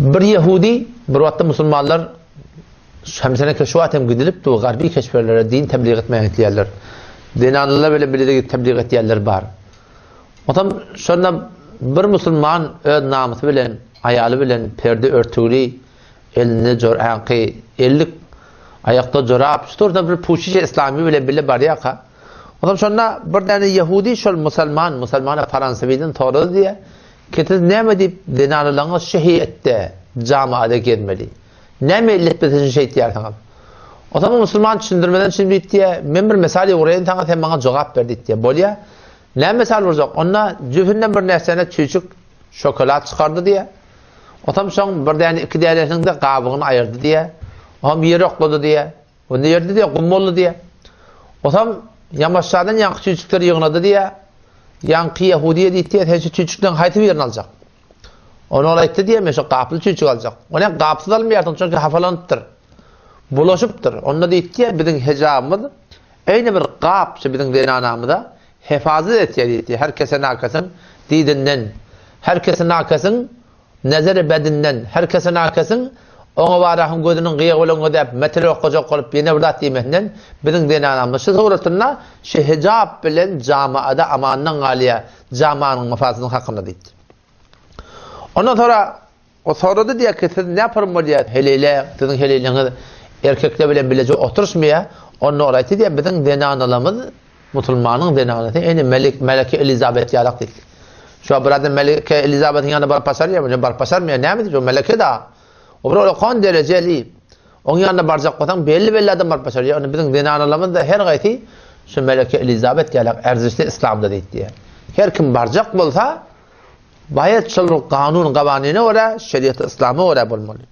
Bir ýehudi bir wagtda musulmanlar hemseneke şu wagt hem gidilip dur garby keşberlere din tebliğ etmäge gitýärler. Zenanlar bilen bile gidip tebliğ etýärler bar. Otam şonda bir musulman öz namysy bilen, aýaly bilen perde örtügli, elinde joraky, ellik aýakda jorap, şu turda bir puşişe islami bilen bile barýarka, otam şonda bir däne ýehudi şol musulman, musulmana Fransawiden sorady diýä, Ki siz näme diýip zenanalaryňyz şu heýetde, jamaada gezmeli? Näme illet bilen siz şeýtýärsiňiz? Onsoň musulman düşündirmeden üçin diýipdi, men bir mysal ýuguraýyn saňa, sen maňa jogap ber diýipdi. Bolýa. Näme mysal urjak? Onda jübünden bir närsene çüýşük şokolad çykardy diýä. Onsoň şoň bir däne, iki dänesiniň-de gabygyny aýyrdy diýä. Oňam ýere oklady diýä. Onda ýerde diýä, gum boldy diýä. Osam ýamaşjadan ýaňky çüýçükleri ýygnady diýä. Ýaňky ýehudiýe diýdi, sen şu çüýçükleriň haýsy birini aljak? Ony ol aýtdy diýä, men şu gaply çüýçük aljak. Ony gapsyz almaýarsyň, çünki hapalanypdyr. Bulaşypdyr. Onda diýdi, biziň hijabymyz eýni bir gap şu biziň zenanamyza hefazat etýär diýdi. Her kese nakasyň didinden, her kese nakasyň Nezeri bedinden, her kese nakesiň oňa barahyň gözüniň gyýagy bilen gözäp, metel okajak bolup ýene bir zat diýmesinden biziň zenanamyz şu suratynda şu hijap bilen jamaada amandan galýar, jamanyň myfasynyň hakynda diýdi. Ondan soňra o sorady diýýär ki, siz näpurun bolýar heleýle, siziň heleýleňiz erkekler bilen bileje oturyşmaýar. Onda ol aýtdy diýýär, biziň zenanalarymyz Musulmanyň zenanasy ene Melik Meleke Elizabet ýalak diýdi. Şu bir adam Meleke Elizabetiň ýanyna baryp başarýarmy? Ýa baryp başarmaýar. Näme diýdi? O meleke da. O bir olakan derejeli. Oň ýanyna barjak bolsaň belli-belli adam baryp başarýar. Onda biziň zenanalarymyz da her gaýsy şu Meleke Elizabet ýalak erzişli yslamda diýdi. Her kim barjak bolsa, baýat şol kanun gawanyna görä, şeriat yslama görä bolmaly.